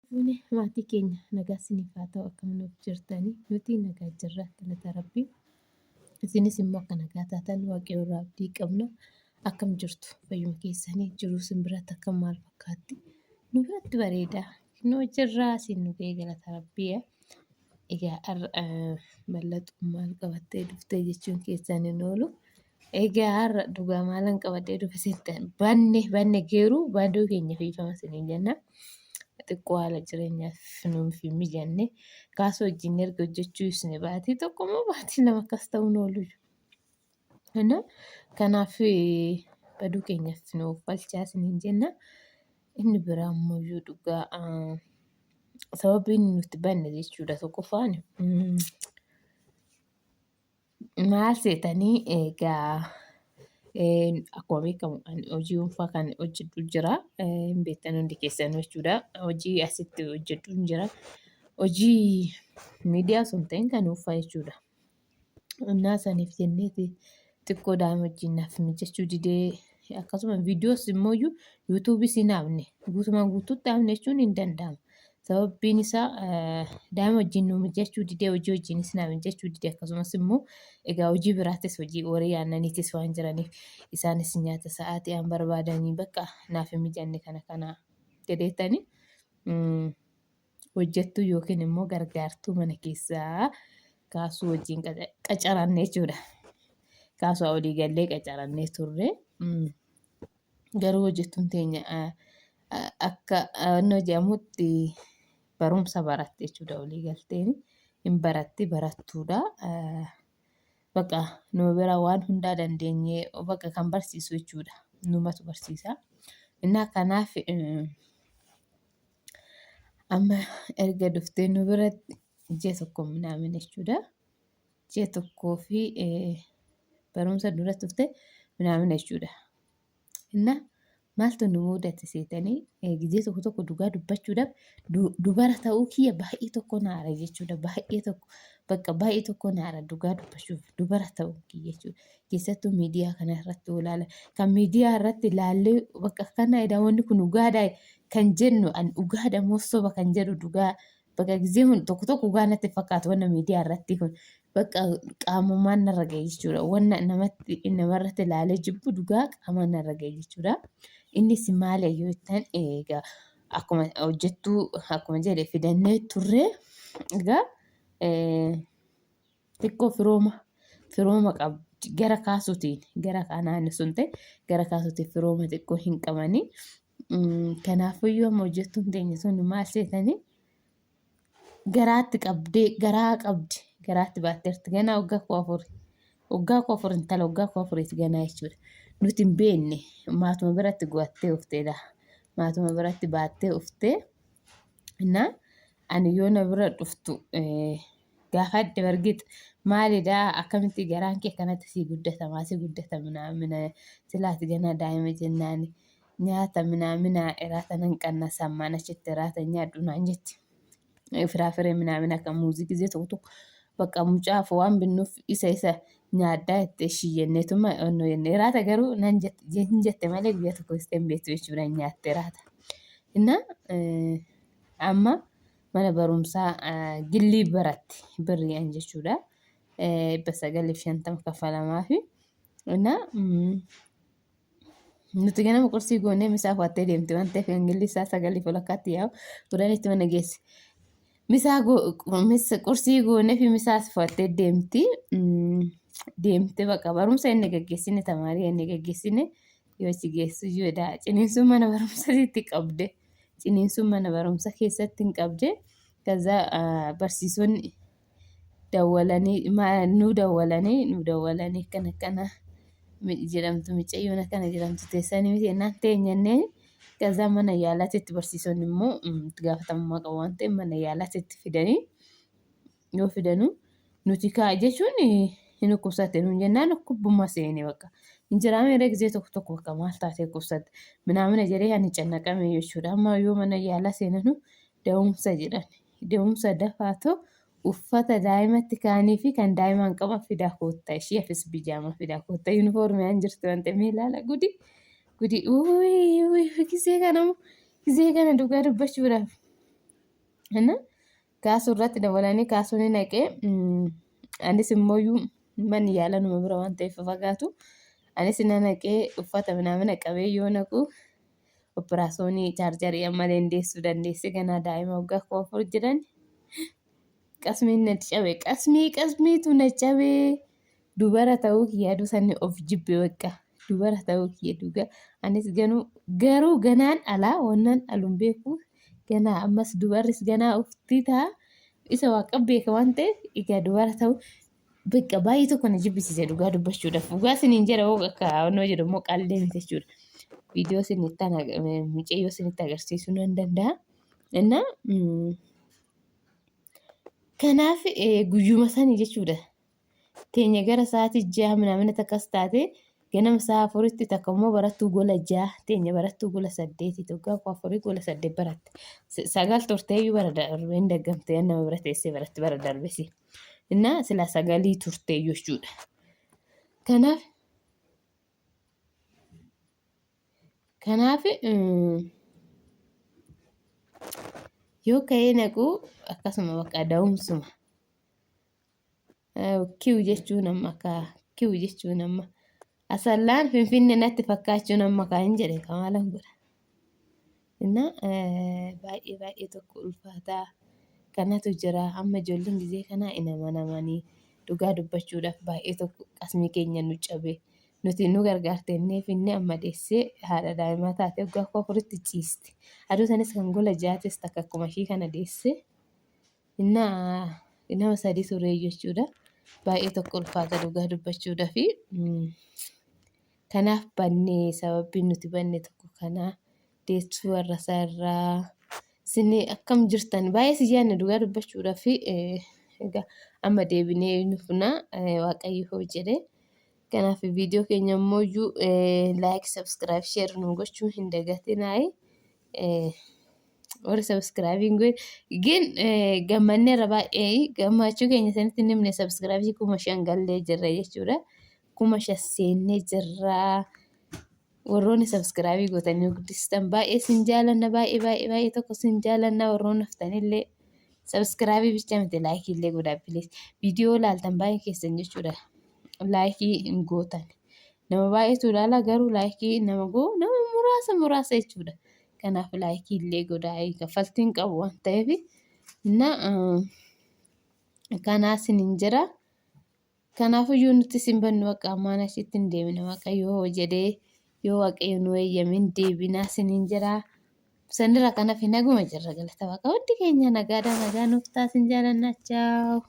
Fuune maatii keenya nagaa isiniif haa ta'u, akkam nuuf jirtanii? Nuti nagaa jirra, galata rabbii. Isinis immoo akka nagaa taatan waaqayyo irraa abdii qabna. Akkam jirtu? Fayyuma keessanii? Jiruu isin biratti akkam, maal fakkaatti? Nu biratti bareeda. Nu jirraa isin nu ga'e, galata rabbii. Egaa har'a mallattoo maal qabattee dhuftee jechuun keessan hin oolu. Egaa har'a dhugaa maalan qabadhee dhufe seettan? Banne banne geeruu baduu keenya fiifama isiniin jenna. Xiqqoo haala jireenyaaf nuuf hin mijanne. Kaasoo wajjin erga hojjechuu isin baatii tokko moo baatii lama akkas ta'uun oolu. Kanaaf baduu keenyaaf nuuf falchaa isiniin jenna. Inni biraa immoo dhugaa sababiin nuti banne jechuudha tokkoffaan maal seetanii? Egaa akkuma beekamu ani hojii dhuunfaa kan hojjedhu jira. Hin beektan hundi keessanuu jechuudha. Hojii asitti hojjedhu jira. Hojii miidiyaa osoo hin ta'in kan dhuunfaa jechuudha. Innaa saniif jenneeti xiqqoo daa'ima wajjin naaf mijachuu didee, akkasuma viidiyoos immoo yuutuubiis hin haafne, guutumaan guutuutti haafne jechuun hin danda'amu. Sababbiin isaa daa'ima wajjin nu mijachuu didee, hojii wajjinis naa mijachuu didee, akkasumas immoo egaa hojii biraattis, hojii horii aannaniitis waan jiraniif, isaanis nyaata sa'aatii aan barbaadanii bakka naaf hin mijanne kana kana jedheetanii hojjettuu yookiin immoo gargaartuu mana keessaa kaasuu wajjin qacaranne jechuudha. Kaasuu olii gallee qacarannee turre. Garuu hojjettuun teenya akka inni jedhamutti barumsa baratte jechuudha, olii galteen hin baratti, barattuudha. Bakka nu bira waan hundaa dandeenyee bakka kan barsiisu jechuudha. Numatu barsiisa. Innaa kanaaf amma erga dhuftee nu biratti ji'a tokko minaamin jechuudha. Ji'a tokkoo fi barumsa dura turte minaamin jechuudha. Inna maaltu nu mudate seetanii? Gizee tokko tokko dhugaa dubbachuudhaaf dubara ta'uu kiyya baay'ee tokko naara jechuudha. Baay'ee tokko, bakka baay'ee tokko naara dhugaa dubbachuuf dubara ta'uu kiyya jechuudha. Keessattuu miidiyaa kana irratti olaala. Kan miidiyaa irratti ilaallee bakka kana edaa wanni kun dhugaadha kan jennu, an dhugaadha moo soba kan jedhu, dhugaa bakka gizee hun tokko tokko dhugaa natti fakkaatu. Wanna miidiyaa irratti kun bakka qaamumaan narra ga'e jechuudha. Wanna namatti namarratti ilaalee jibbu dhugaa qaamaan narra ga'e jechuudha. Innis maali yoo jettan, egaa akkuma hojjettuu akkuma jedhe fidannee turre. Egaa xiqqoo firooma qabdi gara kaasuutiin, gara kanaan sun ta'e gara kaasuutiin firooma xiqqoo hin qabanii. Kanaafuyyuu amma hojjettuun teenya sun maal seetanii? Garaatti qabdee, garaa qabdi, garaatti baatteerti, ganaa waggaa 14, waggaa 14, intala waggaa 14ti ganaa jechuudha. Nuti hin beekne, maatuma biratti gu'attee ufteedha. Maatuma biratti baattee uftee. Innaa ani yoo na bira dhuftu gaafadhe, bargix maalidha, akkamitti garaan kee akkanatti sii guddatamaa si guddata minaamina, silaati ganaa daa'ima jennaani, nyaata minaamina iraata nan qannasa, ammaan achitti iraata hin nyaadhu naan jetti. Firaafiree minaamina akka muuzii gizee tokko tokko bakka mucaaf waan binnuuf isa isa nyaadhaa itti ishii jenneetuma onnoo jenne iraata garuu nan jette hin jette malee guyyaa tokko istee hin beektu jechuudha, nyaatte iraata. Innaa amma mana barumsaa gillii baratti birriidhaan jechuudha. 950 kaffalamaafi. Innaa nuti ganama qursii goonee misaa fudhattee deemti waan ta'eef, gillii isaa sagalii walakkaatti yaa'u 10tti mana geessi. Misaa qursii goonee fi misaas fudhattee deemti. Deemte bakka barumsa inni gaggeessine, tamaarii inni gaggeessine yoo achi geessu iyyuu ciniinsuun mana barumsaatti qabde. Ciniinsuun mana barumsa keessatti hin qabde. Kaza barsiisonni dawwalanii, nu dawwalanii akkana akkana jedhamtu, micayyoon akkana jedhamtu teessanii miti jennaan teenyannee, kaza mana yaalaatti barsiisonni immoo itti gaafatamummaa qabu waan ta'eef mana yaalaatti fidanii, yoo fidanu nuti kaa jechuun hin dhukkubsatte nuun jennaan dhukkubummaa seene bakka hin jiraame irra gizee tokko tokko bakka maal taatee dhukkubsatte minaamina jedhee ani cannaqame jechuudha. Amma yoo mana yaalaa seenanu da'umsa jedhan, da'umsa dafaatu uffata daa'imatti kaanii fi kan daa'imaan qaban fidaa koottaa, ishii hafis bijaama fidaa koottaa, yuunifoormii aan jirtu waan ta'eef mee ilaala, gudi gudi, uuyii uuyii, gizee kana gizee kana dhugaa dubbachuudhaaf. Inni kaasuu irratti dabalanii kaasuu ni naqee anis immooyyuu manni yaala numa bira waan ta'eef fagaatu anis na naqee uffata minaamina qabee yoo naqu opiraasoonii chaarjarii ammalee hin deessuu dandeesse ganaa daa'ima waggaa 4,000 jiran qasmiin na cabe qasmii qasmiitu na cabee dubara ta'uu kiyya aduu sanni of jibbe bakka dubara ta'uu kiyya dhugaa anis ganuu garuu ganaan alaa wannan aluun beeku ganaa ammas dubarris ganaa ufti ta'a isa waaqa beeka waan ta'eef egaa dubara ta'uu bakka baay'ee tokko na jibbisiise dhugaa dubbachuudhaaf dhugaa isiniin jedha hoo akka onnoo jedhu immoo qallee miti jechuudha viidiyoo isinitti mucayyoo isinitti agarsiisuu nan danda'a innaa kanaaf guyyuma sanii jechuudha Teenya gara sa'aatii 6 minaamina takkas taate ganama sa'a 4tti takka immoo barattuu gola 6 teenya barattuu gola 8 waggaa koo afurii gola 8 baratte. 9 turteeyyuu bara darbe hin daggamte nama bira teessee baratti bara darbesi. Innaa silaa sagalii turteeyyuu jechuudha. Kanaaf Kanaaf yoo ka'ee naqu akkasuma bakka da'umsuma. Kiw jechuun amma akka kiw jechuun amma asallaan finfinne natti fakkaachuun amma kaa hin jedhe kamaalan godha. Inna baay'ee baay'ee tokko ulfaataa kanatu jira amma ijoolleen gizee kanaa hin amanamanii dhugaa dubbachuudhaaf baay'ee tokko qasmii keenya nu cabe nuti nu gargaarte innee finne amma deessee haadha daa'imaa taate waggaa koo afuritti ciiste aduu sanis kan gola jaates takka akkuma ishii kana deesse innaa nama sadii turee jechuudha baay'ee tokko ulfaata dhugaa dubbachuudhaaf kanaaf banne sababbiin nuti banne tokko kana deessuu warra isaa irraa isin akkam jirtan baay'ee si yaadne dhugaa dubbachuudhaaf egaa amma deebinee dhufna waaqayyo hoo jedhe kanaaf viidiyoo keenya immoo iyyuu laayik sabskiraayib sheer nu gochuu hin dagatinaayi warri sabskiraayibii hin goone gin gammanneerra baay'ee gammachuu keenya isinitti hin himne sabskiraayibii 5000 gallee jirra jechuudha 5000 seennee jirra. Warroonni sabskraabii gootanii nu guddistan baay'ee sin jaalanna baay'ee baay'ee baay'ee tokko sin jaalanna warroonni haftanillee sabskraabii bicha miti laayikii illee godhaa bilis viidiyoo ilaaltan baay'ee keessan jechuudha laayikii hin gootan nama baay'eetu ilaala garuu laayikii nama goo nama muraasa muraasa jechuudha kanaaf laayikii illee godhaa kaffaltiin qabu waan ta'eef na kanaa sinin jira. Kanaafuyyuu nuti sin bannu bakka ammaan achitti hin deemina Waaqayyo hoo jedhee yoo Waaqayyo nu eeyyame hin deebinaa sinin jedha. Sanirra kan hafe naguma jirra galata Waaqa hundi keenya nagaadha nagaa nuuf ta'a sin jaalanna chaaw.